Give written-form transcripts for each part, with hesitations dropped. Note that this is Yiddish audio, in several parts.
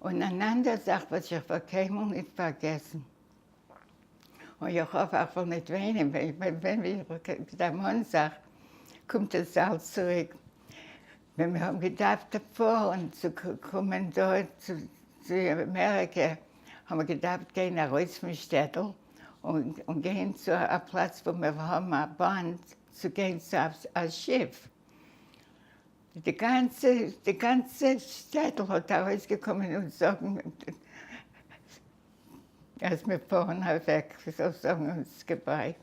און אן אנדער זאך וואס איך וועל קיינמאל ניט פארגעסן, און איך האף איך וועל ניט וויינען ווען איך דערמאן זיך, קומט עס אלץ צוריק, ווען מיר האבן געדארפט פארן צו קומען דא צו אמעריקע, האבן מיר געדארפט גיין ארויס פון שטעטל און גיין צו א פלאץ וואו מיר האבן א באן צו גיין צו א שיף. די גאנצע די גאנצע שטעטל האט ארויסגעקומען אונז זאגן אז מיר פארן אוועק, זאל זאגן אונז goodbye,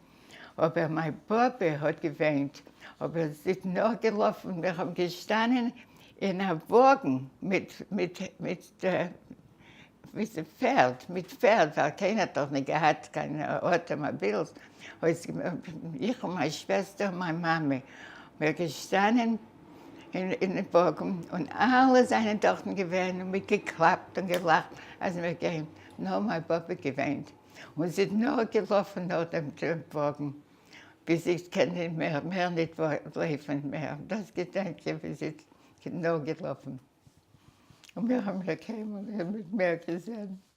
אבער מיין באבע האט געוויינט, אבער זי איז נאכגעלאפן, מיר האבן געשטאנען אין א וואגן מיט מיט מיט מיט פערד, מיט פערד, ווייל קיינער האט דאך נישט געהאט קיין automobiles, איך און מיין שוועסטער און מיין מאמע, מיר געשטאנען אין וואגן און אלע זענען דארטן געווען און מיט געקלאפט און געלאכט אז מיר גייען, נאר מיין באבע געוויינט און זי איז נאר געלאפן נאך דעם וואגן ביז זי קען מער מער ניט לויפן מער, דאס געדענק איך ווי זי איז נאר געלאפן און מיר האבן איר קיינמאל נישט מער געזען.